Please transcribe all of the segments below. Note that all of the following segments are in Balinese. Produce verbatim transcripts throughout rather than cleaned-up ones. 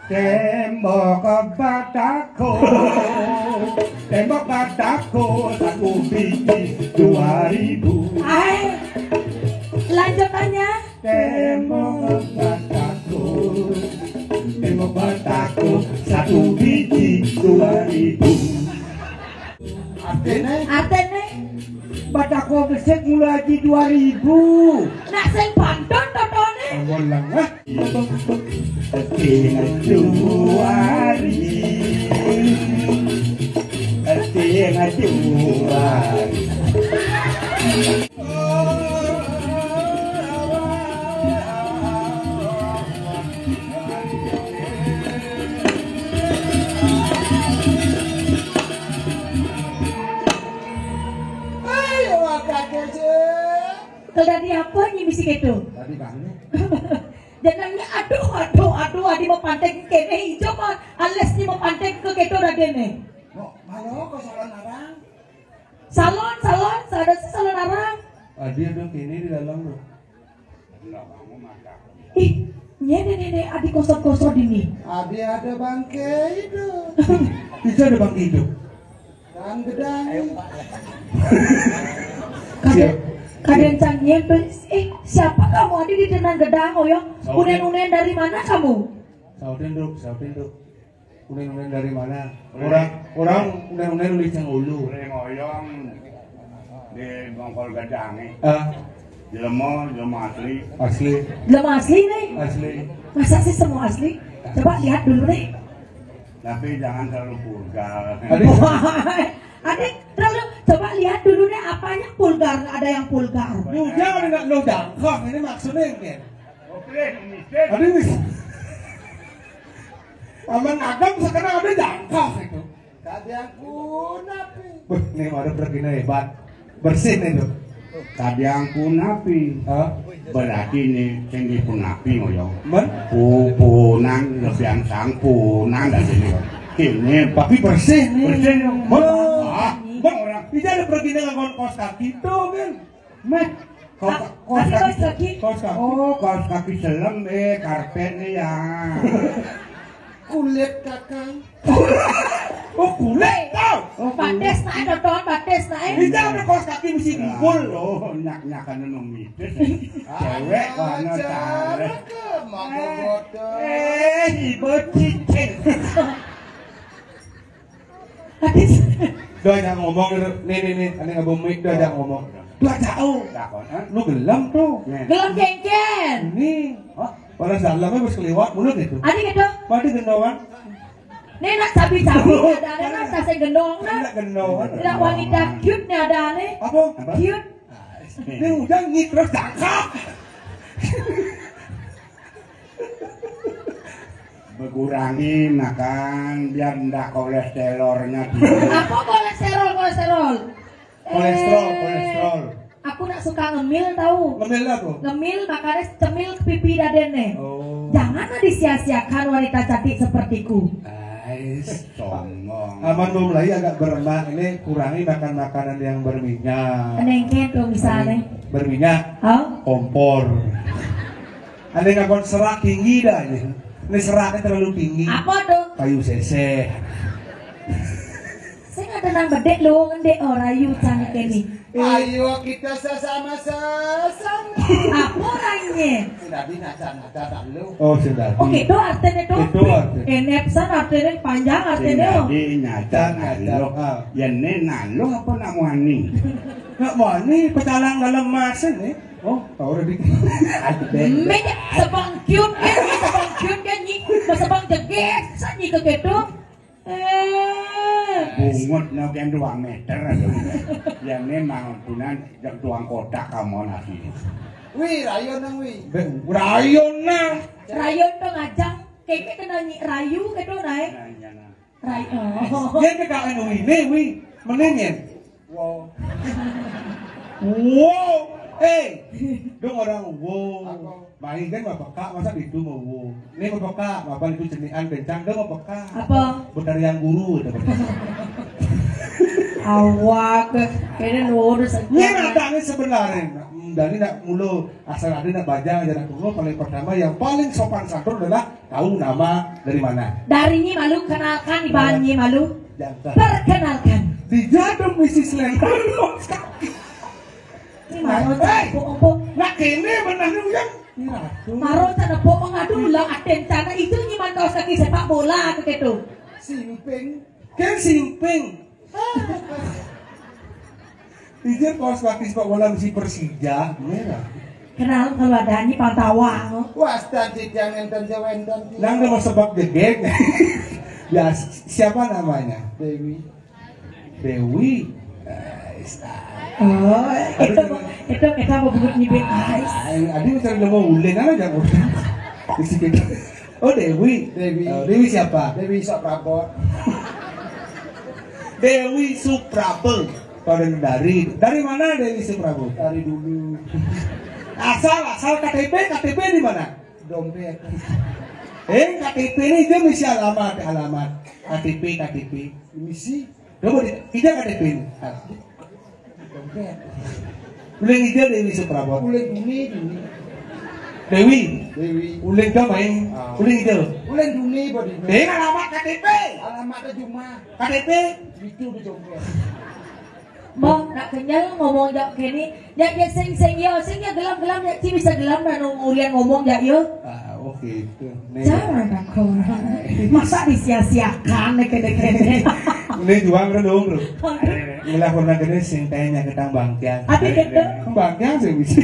Tembok batako, tembok batako, satu biji dua ribu. Ay, lanjutannya. Tembok batako, tembok batako, satu biji dua ribu. Artine? Artine? Batako besik mula aji dua ribu. Nak sing pantun totone. Amun lengah. Ati ngajuari. Ati ngajuari. Ayo, kakek. Kalau tadi apa ni mesti gitu? Tadi bangun. Jenengnya aduh, aduh, aduh, adi mau pantek kene ijo mah, alas ni mau pantek ke keto raden ni. Mau, mau ke salon arang? Salon, salon, ada sih salon arang. Adi ada kene di dalam tuh. Ih, nyene nene adi kosot-kosot ini. Adi ada bangke itu. Bisa ada bangke itu. Dang gedang. Kaden, kaden cang nyempe. Eh, siapa kamu adi di Denang Gedang, Oyong? Unen-unen dari mana kamu? Sautin, Dok, sautin, Dok. Unen-unen dari mana? Orang, orang unen-unen dari Cengulu. Ulen Oyong di Bongkol Gedang, eh. Ah. Jelema, jelema asli. Asli. Jelema asli nih. Asli. Masa sih semua asli? Coba lihat dulu nih. Tapi jangan terlalu vulgar. Adik. Wah, adik terlalu, coba lihat dulu nih apanya vulgar, ada yang vulgar. Lu jangan nggak lu jangkang, ini maksudnya yang kayak. Oke, Mister. Adik, Mister. Paman Agam sekarang ada jangkang itu. Kadiang punapi. Beuh, nih ada pergi hebat. Bersih nih tuh. Kadiang punapi. Hah? Berarti nih tinggi punapi ngoyong. Men? Pupunan lebihan sang punan dari sini. Ini tapi bersih nih. Bersih nih. Men? Ah, men orang. Ini ada pergi dengan kaos kaki tuh kan. Meh, kaos, kaos kaki. Kaos kaki. Oh, kaos kaki selem, eh, karpet nih ya. Kulit kakang. Oh, kulit tau. Oh, kulit. Batis naik, Doton, batis naik. Ini jangan kaos kaki mesti dikul. Oh, nyak-nyakan nu mitis. Cewek, mana cara. Mago bodoh. Eh, ibu cicing. Batis. Doa jangan ngomong gitu. Nih, nih, nih. Ini nggak bumi. Doa jangan ngomong. Doa jauh. Takon, eh? Lu gelem tuh. Gelem kengken. Ini. Hah? Pada dalamnya bos keliwat mulut itu. Adi gitu. Mati gendoan. Nih nak cabi-cabi ada, ada nak saseng gendong nak. Ada gendoan. Tidak wanita cute nih ada nih. Apa? Cute. Ini udah ngit terus cakep. Berkurangi makan biar ndak kolesterolnya tinggi. Apa kolesterol, kolesterol? Kolesterol, eh, kolesterol. Aku nak suka ngemil tahu. Ngemil apa? Ngemil makanya cemil pipi daden nih. Oh. Janganlah disia-siakan wanita cantik sepertiku. Ais, sombong. Aman belum lagi agak beremak ini kurangi makan makanan yang berminyak. Nengke tuh misalnya. Berminyak. Oh? Kompor. Ada yang ngakon serak tinggi dah ini. Ini seraknya terlalu tinggi. Apa tuh? Kayu seseh. Saya nggak tenang bedek lu ngendek oh rayu cantik ini. Ayo kita sesama-sesama. Apa orangnya? Sudah binasa-nasa tak lu. Oh, sudah. Oke, itu artinya tuh. Itu artinya. Ini pesan artinya panjang artinya. Sudah binasa-nasa. Ya ini nalu apa nak wani? Nak wani pecalang dalam masin nih. Oh, tahu udah di. Mek sebang cute kan, sebang cute kan nyi, sebang jeges, sa nyi ke gitu. Eh. Bungut no kan dua meter ada. Ya memang punan jak tuang kotak kamu lagi. Wih, rayon nang wih. Rayon nang. Rayon tuh ngajak, kayaknya kena nyi rayu gitu naik. Nah, iya nah. Rai, oh. Dia ke kawan ini, wi. Mendingin. Wow. Wow. Eh, dong orang wow. Apa? Main kan mau peka, masa itu mau wow. Ini mau peka, apa itu cenian kencang, dong mau peka. Apa? Betarian guru itu. Awak, kayaknya lurus aja. Ini datangnya sebenarnya. Hmm, Jadi nak mulu asal ada nak bajang aja nak turun, paling pertama yang paling sopan santun adalah tahu nama dari mana. Dari Nyi Malu, kenalkan iban Nyi Malu. Jangan. Perkenalkan. Di jadum misi selendang. Ini Maro, hei, empuk-empuk. Nak kene benar ni, Ujang. Ini ratu. Maro, cana pok mengadu lah, aden cana itu nyiman kaos kaki sepak bola ke gitu. Simping. Kan simping. Ijir kaos kaki sepak bola mesti Persija, merah. Kenal kalau ada ini Pantawa. Wasta titiang enten jawenten. Nang nama sebab jegeg. Ya, siapa namanya? Dewi. Dewi. Ais. Oh, itu, itu kita mau buat nyebut Ais. Adi macam nama ulen aja. Di sini. Oh, Dewi. Dewi. Oh, Dewi siapa? Dewi Suprabot. Dewi Suprabot. Pada dari, dari mana Dewi Suprabot? Dari dulu. Asal, asal K T P, K T P di mana? Dompet. Eh, K T P ini dia misi alamat, alamat. K T P, K T P. Misi. Coba di, ija K T P ini. Dompet. Uling ija Dewi Suprabot. Uling Duni, Duni. Dewi. Dewi. Uling ka main. Ah. Uling ija. Uling Duni bodi. Eh, alamat K T P. Alamat juma. K T P. Itu di dompet. Mbok, nak kenyal ngomong jak kene. Jak, jak, sing, sing, yo, sing, ya, gelam, gelam, ya, ci bisa gelam, dan urian ngomong, jak, yo. Ah, oke, itu. Nih. Jangan, Kak. Masa disia-siakan, nih, kene-kene. Ini juang, bro, dong, bro. Ngelah pernah gini, sing tanya ke tang bangkiang. Ati, gitu. Bangkiang, sih, bisa.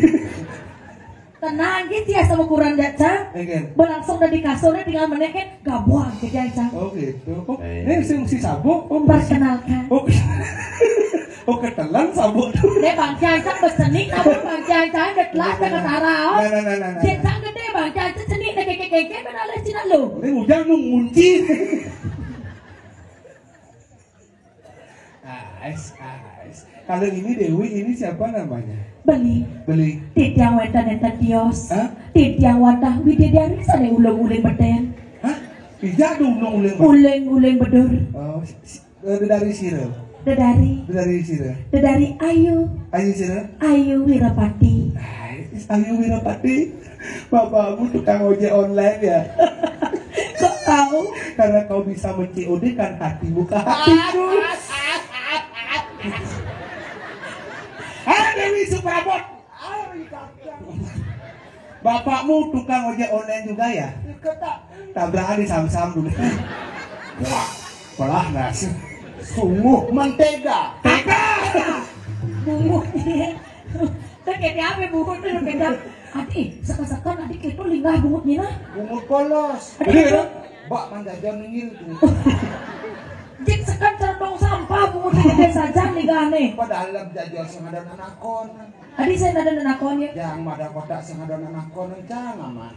Tenang, gitu ya, sama kurang, jak, Cang. Iya. Berlangsung dari kasurnya, tinggal meneh, kan, gabuang, gitu ya, Cang. Oh, gitu. Oh, eh, ini si, si Sabu, oh, perkenalkan. Oh, oh, ketelan Sabu tuh. Deh, Bang Jansen bersenik, apa Bang Jansen, udah telat, udah ketara, oh. Nah, nah, nah, nah, nah. Jansen gede, Bang Jansen senik, deh, keke-keke, mana ada Cina lu? Ini ujang nu ngunci. Ais, ais. Kalau ini Dewi, ini siapa namanya? Beli. Beli. Titiang wénten énten tios. Hah? Titiang wantah wididari sané uling-uling bedén. Hah? Ija ada uling-uling bedén? Uling-uling bedur. Oh, si, si, eh, dedari sira. Dedari. Dedari sira. Dedari Ayu. Ayu sira? Ayu Wirapati. Ais, Ayu Wirapati. Bapakmu tukang ojek online ya? Kok tahu? Karena kau bisa men-C O D kan hatimu ke hatiku. Hai Dewi Suprabot. Bapakmu tukang ojek online juga ya? Tabrakan di Samsam dulu. Wah, pelah nasi. Sungguh mentega. Tega. Bungut. Terus kayak apa bungut tuh, kayak, "Adi, sekan-sekan Adi itu linggah bungutnya nah." Bungut polos. Adi, iya, itu. Bak manjajan nengil tuh. Jik sekan cara tong sampah bungut gede saja linggah nih. Padahal dalam jajal sing ada nanakon. Adi saya ada nanakon ya. Yang ada kotak sing ada nanakon, cang aman.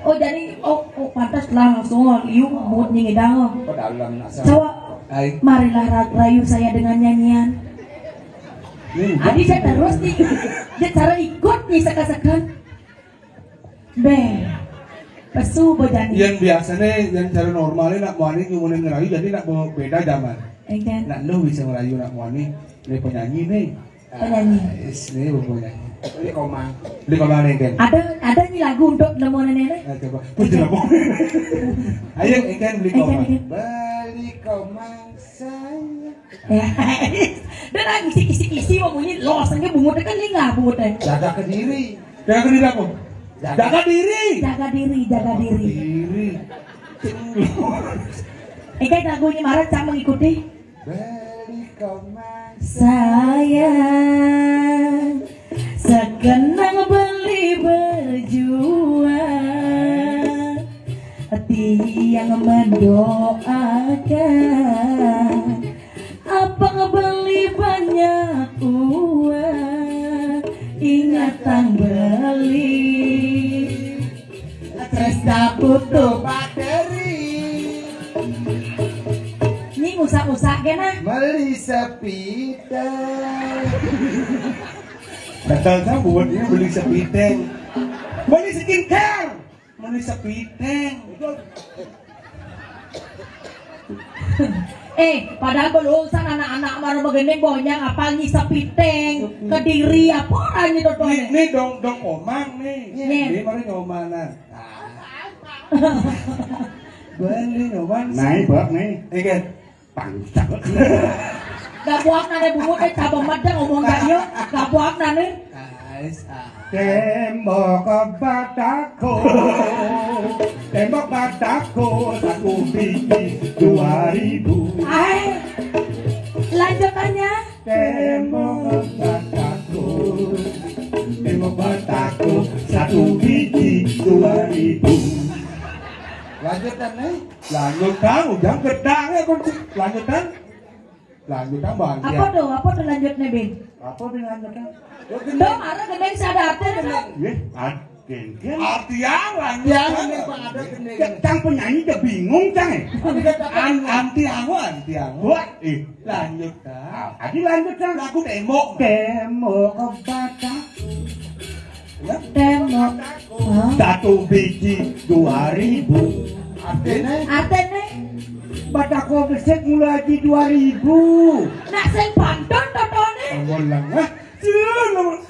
Oh, jadi, oh, oh, pantas lah langsung, oh, iu bungut nyingidang, oh. Padahal dalam nak. Coba, hai. Marilah ra-, rayu saya dengan nyanyian. Adi saya terus nih. Dia cara ikut nih sekan-sekan. Beh. Pesu bojani. Yang biasanya, yang cara normalnya nak muani ngumunin ngerayu, jadi nak be-, beda zaman. Engken. Nak lu bisa ngerayu nak muani, ini penyanyi nih. Penyanyi. Ah, yes, ini penyanyi. Beli Komang. Beli Komang nih, Ken. Ada, ada nih lagu untuk lemonan ini. Nah, coba. Puji lemonan. Ayo, Ken, Beli Komang. Ken, Ken. Beli Komang saya. Ya. Dan lagi isi-isi mau bunyi los, kan bungut kan linggah bungut. Jaga kediri. Jaga kediri apa? Jaga diri. Jaga diri, jaga diri. Diri. Engke lagunya marah, cang mengikuti. Beli Komang. Sayang, sekenang beli berjuang, tiang mendoakan. Abang beli banyak uang, ingatan beli. Tresna butuh materi. Ini usah-usah kena. Beli sepiteng. Kata saya buat ini beli sepiteng. Beli skincare. Meni sepiteng. Eh, padahal belum sana anak-anak baru begini bonyang apa ngisep piteng, kediri apa orang itu tuh. Nih, nih dong, dong omang nih. Nih. Nih baru nyomanan. Beli nyoman. Naik bak nih. Iya. Pangsak. Gabuak nane bungut eh coba medeng omong gak yo. Gabuak nane. Tembok batako, tembok batako, satu biji dua ribu. Ay, lanjutannya. Tembok batako, tembok batako, satu biji dua ribu. Lanjutan nih. Lanjutan, ujang gedang ya kunci. Lanjutan. Lanjutan bang. Apa tuh? Apa tuh lanjutnya, Bin? Apa tuh lanjutan? Dong, ada gendeng sadar tuh. Yeh, ad, gendeng. Artian lanjutan. Yang ini Pak ada gendeng. Cang penyanyi udah bingung cang. An, anti aku, anti aku. Buat, eh, lanjutan. Adi lanjutan. Lagu tembok. Tembok batako. Tembok. Satu biji dua ribu. Artinya? Artinya? Batako besek mulai di dua ribu. Nak sing pantun totone. Ngomong lah.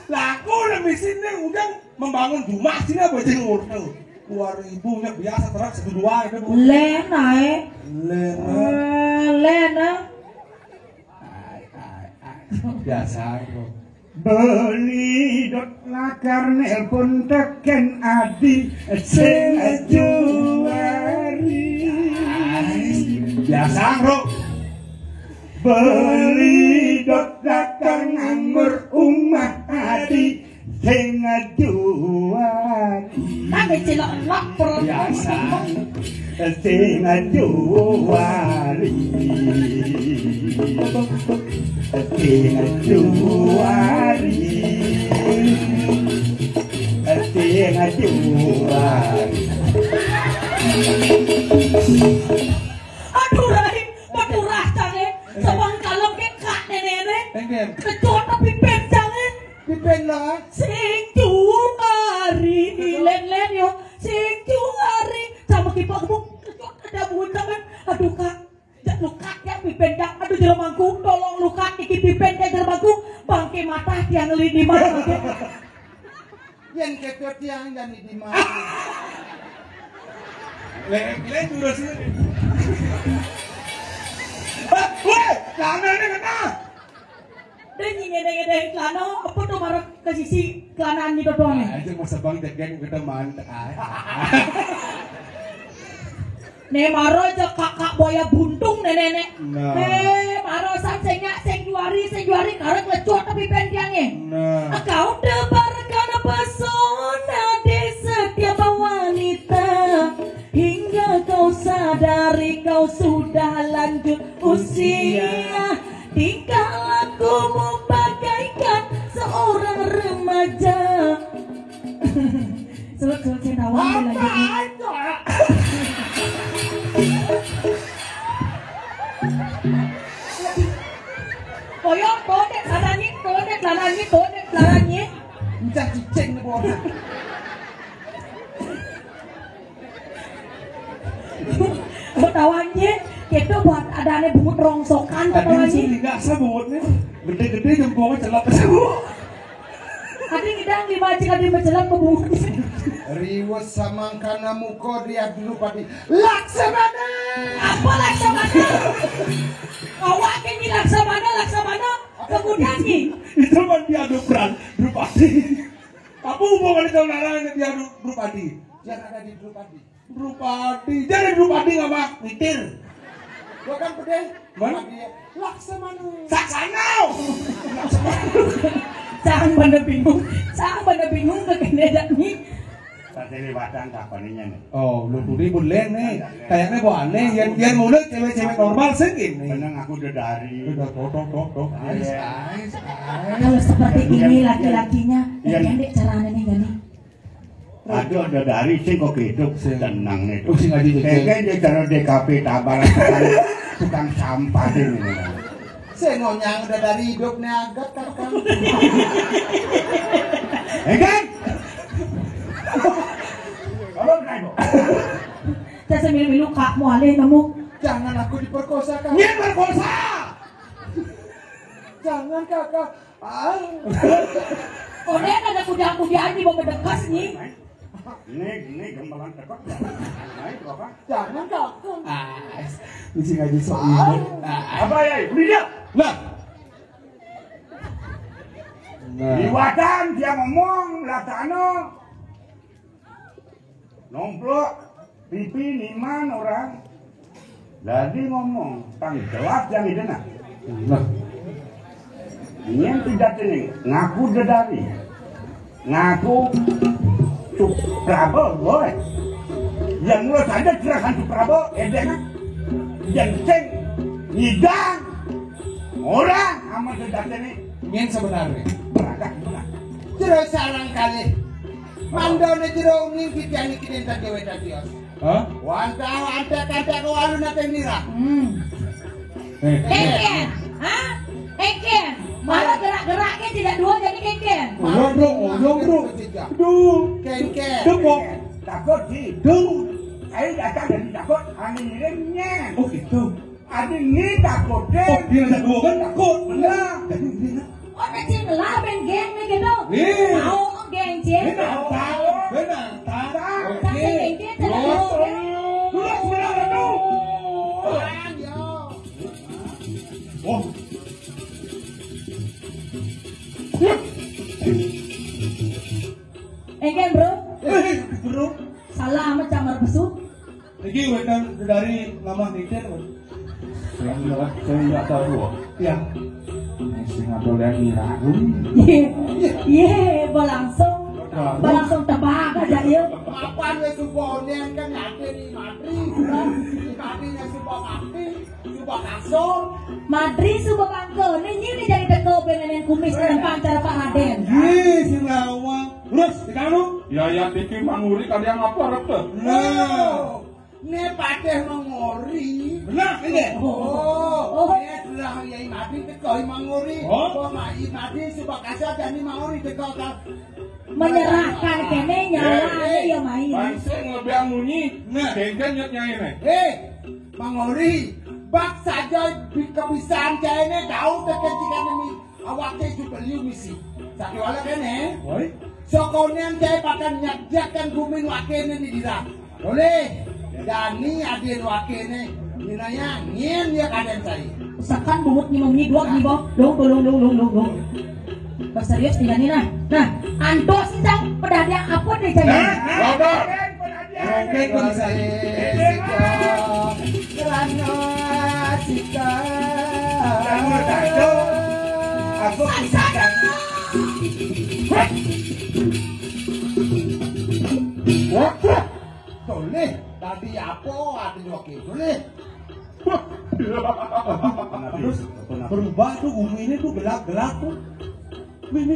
Laku lah mesinnya udah membangun rumah sini apa aja ngurus. Dua ribu nya biasa terus satu dua itu. Len ae. Len. Eh, len ah. Biasa kok. Beli dot lakar nelpon teken adi sing juari. Biasa bro. Beli dot lakar nganggur umah adi sing juari. Tapi cilok lok perut. Biasa. Sing juari. Sing juari. Sing juari. Aduh, Rahim, aduh, rasane. Sebang kalem ke kak nenene. Enggak. Kecuali tapi pencane. Pipen lah. Sing juari, len-len yo. Sing juari. Sama kipak bu. Ada buat kan. Aduh kak. Jak lukat ya pipen dak. Aduh jero mangku. Tolong lukat iki pipen ke jero mangku. Bangke mata tiang lidi mata. Yen ketua tiang dan di mana? Lek lek terus. Woi, lama ini kena. Deh, nyinyi deh, deh, celana, apa tuh marah ke sisi celana ini doang nih? Aja masa bang jagain kita mantep. Ne maro aja kakak buaya buntung ne nenek. Nah. Eh, maro san sing nyak, sing juari, sing juari, karek lecut tapi pentiange. Nah. Kau tebarkan pesona di setiap wanita hingga kau sadari kau sudah lanjut usia. Tingkah lakumu bagaikan seorang remaja. Sulut-sulut sing tawang lagi. Koyo konek lanangi, konek lanangi, konek lanangi. Encah cicing nih bawah. Ketahuan ye, kita buat adanya bungut rongsokan ketahuan ye. Enggak sebut nih. Gede-gede jempolnya celap sebut. Adi ngidang lima aja kali menjelang ke bungut. Riwes samangkana muka dia dulu padi. Laksamana. Apa laksamana? Awak ini laksamana, laksamana. Kemudian nih. Itu kan dia dobran, Drupadi. Apa hubungan itu ngarang dia Drupadi? Dia ada di Drupadi. Drupadi. Jadi Drupadi ngapa? Mitir. Gua kan pedih. Mana? Dia. Laksamana. Saksana. Sang pada bingung. Sang pada bingung ke kene dak ni. Tadi lewatan kapan ini nih? Oh, lu tuli bulan nih. Kayaknya gua aneh. Yang yang mulut cewek-cewek normal segini. Menang aku udah dari. Udah totok totok. Ais, ais, ais. Kalau seperti ini laki-lakinya, ya, dek caranya nih gini. Aduh, ada dari sing kok hidup. Sing. Tenang nih. Oh, sing aja. Kayaknya dia cara D K P tabaran tukang, tukang sampah ini. Sing ngonyang udah dari hidupnya agak kakang. Eh kan? Kalau naik kok. Saya milu-milu kak mau alih kamu. Jangan aku diperkosa, Kak. Nyén perkosa. Jangan, Kakak. Ah. Koné ada kuda-kuda di bawah bedekas nih. Ini, ini gembelan tekot. Naik, Bapak. Jangan, Kakak. Ah, bisa ngaji sok ini. Ah. Apa ya? Udah. Lah. Nah. Liwatan dia ngomong, latano. Nomplok, pipi, niman, orang. Jadi ngomong, tang jelas yang idena. Nah. Ini yang tidak ini, ngaku dedari. Ngaku Suprabo, boy. Yang mulai saja jelasan Suprabo, edena. Yang ceng, ngidang. Orang, amat tidak ini. Nyén sebenarnya. Berangkat, berangkat. Terus sarang kali. Mandone jero uning titiang iki nénten dhéwé dadios. Hah? Wantah antek-antek walu nate nira. Hmm. Eh. Kénkén, hah? Kénkén. Malah gerak-geraknya tidak dua jadi kénkén. Orang, Bro, orang, Bro. Duh. Kénkén. Duh, kok. Takut sih. Duh. Ayo datang dari takut, angin ngirimnya. Oh, gitu. Adi ni takut deh. Oh, dia ada dua kan takut. Benar. Jadi dia Oh, kecil lah, ben geng nih gitu. Ih. Tahu, oh, geng, Cil. Benar, tahu. Benar, tahu. Tapi geng, Cil, tidak tahu. Dulu sebelah itu. Oh. Enggak, bro. Eh, bro. Salah amat camar besuk. Iki wétan dari mamah Niten, Bro. Yang jelas saya nggak tahu, Bro. Ya. Ini sing ada yang ngira. Iya, iya, balangsung. Balangsung tebak aja, iya. Mapan wis suba onéan kan ada di matri. Di matri wis suba matri, suba kasur. Matri suba bangko. Ini, ini jadi teko ben nénéng kumis nang pancar Pak Raden. Ih, sing lawang. Terus, di kamu? Ya, ya, tiki manguri kalian apa, Rete? Nah. Né patih mengori. Benar, ini. Oh, oh. Né sudah Yai Madi teko mengori. Oh. Kok Yai Madi suba kasar jadi mengori teko kan. Menyerahkan kéné nyawa, eh, ya, Mai. Langsung ngebiang munyi. Nah. Kénkén nyet nyai né. Eh, mengori. Bak saja bi-, kebisan kéné tahu tekan jika demi. Awaké jubeliu misi. Sakéwala kéné. Woi. Sakonéan jaé bakal nyadiakan gumin wakéné di dira. Boleh. Dani adin wakéné. Minaya nyén ya kadén saé. Sekan bungut nyimong nyidwak nyibok. Dong, dong, dong, dong, dong, dong. Berserius tinggal nih nah. Nah, antos cang pedadiang apa deh cang? Nah, nah. Roket pun saya. Kerana sika. Aku bisa. Boleh. Tadi apa artinya wakil? Boleh. Terus berubah tuh bumi ini tuh gelap-gelap tuh. Ini